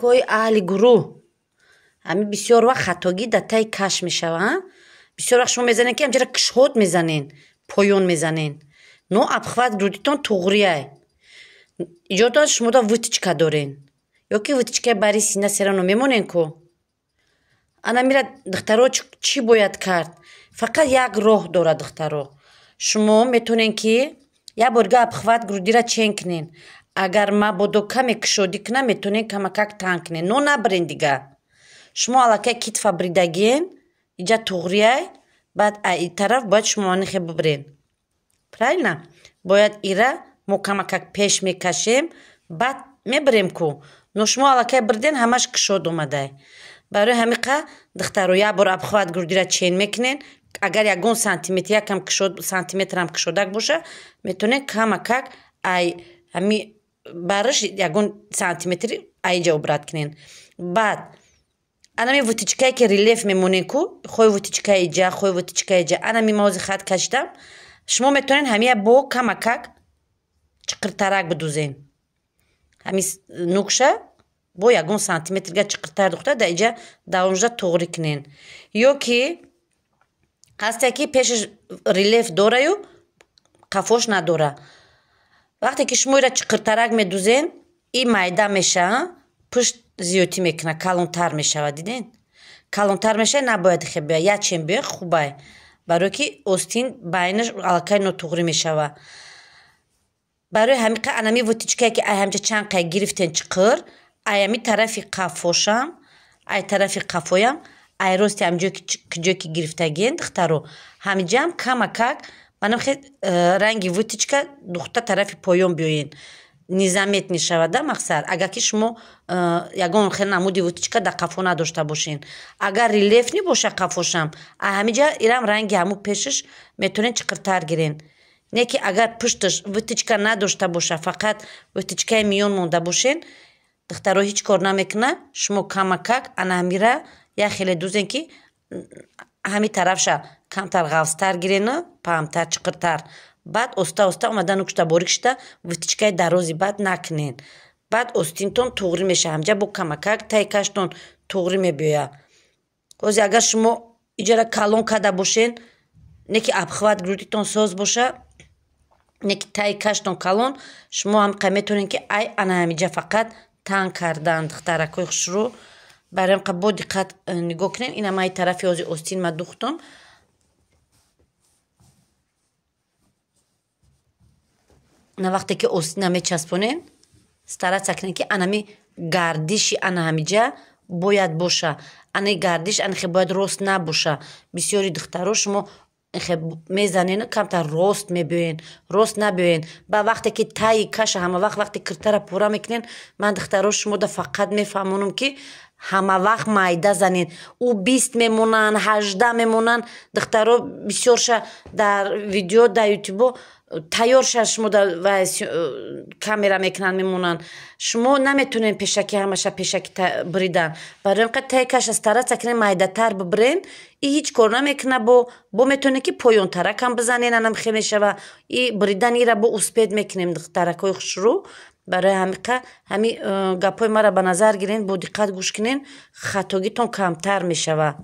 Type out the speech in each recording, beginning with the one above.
Кои аҳли гурӯҳ ҳамин бисёр вақт хатогӣ дар таи каш мешава. Бисёр вақт шумо мезанед, ки ҳамҷара кушод мезанен, поён мезанен, но обхват грудитон туғрияй. Иҷодат шумо да вытачка дорен ё ки вытачкаи бари сина серано мемонен ку. Ана мира, духтаро, чӣ бояд кард? Фақат як роҳ дорад, духтаро. Шумо метавонен, ки як борга обхват грудира чен кунен. Агар мабодо каме кушодӣ кунам, метавонен камакак танг кунен, но набирен дига. Шумо аллакай китфа бридагиен, иҷа туғрияй, баъд аи тараф бояд шумо анихе бибирен, правильно? Бояд ира мо камакак пеш мекашем, баъд мебирем ку. Но шумо аллакай бирден, ҳамаш кушод омадай. Барои ҳамиқа, духтаро, як бор обхват грудира чен мекунен. Агар ягон сантиметр якам кушод, сантиметрам кушодак боша, метавонен камакак ай ҳами бараш ягон сантиметри аиҷа обрат кунен. Баъд анами вытачкае, ки релеф мемонен ку, хой вытачка иҷа, хой вытачка иҷа, анами мози хат кашидам, шумо метавонед ҳамия бо камакак чиқиртарак бидузен. Ҳами нукша бо ягон сантиметрга чиқиртар духта, дар иҷа давомжда туғрӣ кунен. Ё ки ҳасте, ки пешаш релеф дораю, қафош надора. Вақте ки шумо ира чиқиртарак медузен, и майда меша, пушт зиёдтӣ мекунад, калонтар мешавад. Диден, калонтар мешавад. Набояд хе биёяд, якчен биёяд хубай, барое ки остин байнаш аллакай нотуғрӣ мешавад. Барои ҳамиқа анами вытачкае, ки ай ҳамҷа чанд қай гирифтен чиқир, ай ҳами тарафи қафошам, ай тарафи қафоям, ай рости ҳамҷое ки ҷое ки гирифтагиен, духтаро, ҳамиҷаам камакак манам хе ранги вытачка духта, тарафи поён биёен, незаметно мешавад да. Мақсад, агар ки шумо ягон хел намуди вытачка дар қафо надошта бошен, агар релеф небоша қафошам, ҳамиҷа ирам ранги ҳамун пешаш метавонед чиқиртар гирен. Не ки агар пушташ вытачка надошта боша, фақат вытачкаи миён монда бошен, духтаро, ҳеҷ кор намекунад. Шумо камакак ана ҳамира як хеле дузен, ки ҳами тарафша камтар ғафзтар гирену паҳмтар, чиқиртар. Баъд оста оста омада, нукшта борик шуда, вытачкаи дарози баъд накунен. Баъд остинтон туғрӣ мешава, ҳамҷа бо камакак таи каштон туғрӣ мебиёяд. Ҳозир агар шумо иҷара калон карда бошен, не ки обхват грудитон соз боша, не ки таи каштон калон, шумо ҳамқа метавонед, ки ай ана ҳамиҷа фақат танг кардан. Духтаракои хушрӯ, барои ҳамқа бо диққат нигоҳ кунед. Инам ай тарафи ҳозир остин ма духтум. На вақте ки остина мечаспонед, стараться кунед, ки анами гардиши ана ҳамиҷа бояд боша. Ани гардиш анихе бояд рост набоша. Бисёри духтаро, шумо ихе мезанену камтар рост мебиёен. Рост набиёен. Ба вақте ки таи каша ҳама вақт, вақте киртара пурра мекунен, ман, духтаро, шумода фақат мефаҳмонам, ки ҳама вақт майда занед. Ӯ 20 мемонанд, 18 мемонанд. Духтаро, бисёрша дар видео, дар ютубо тайёрша шумо камера мекунанд, мемонанд. Шумо наметавонед пешакӣ ҳамаша пешакӣ бридан. Барои ҳамқа таи каша стараться кунед майдатар бибирен. И ҳеҷ кор намекунад. Бо метавонед, ки поёнтаракам бизанен, анам хе мешава. И бридан ира бо успеть мекунем, духтаракҳои хушрӯ. Барои ҳамиқа ҳами гапҳои маро ба назар гирен, бо диққат гӯш кунен, хатогитон камтар мешава.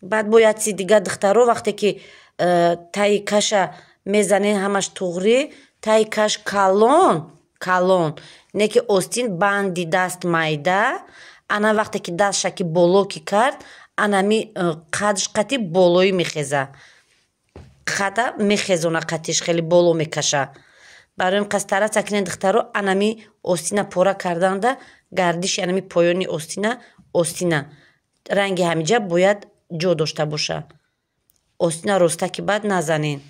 Баъд бояд чизи дигар, духтаро: вақте ки таи каша мезанен, ҳамаш туғрӣ, таи каш калон калон, не ки остин банди даст майда, ана вақте ки дастша ки боло ки кард, анами қадш қати болоӣ мехеза, қада мехезона, қатиш хеле боло мекаша. Барои ин стараться кунед, духтаро, анами остина пора карданда гардиши анами поёни остина ранги ҳамиҷа бояд ҷо дошта боша. Остина ростаки баъд назанен.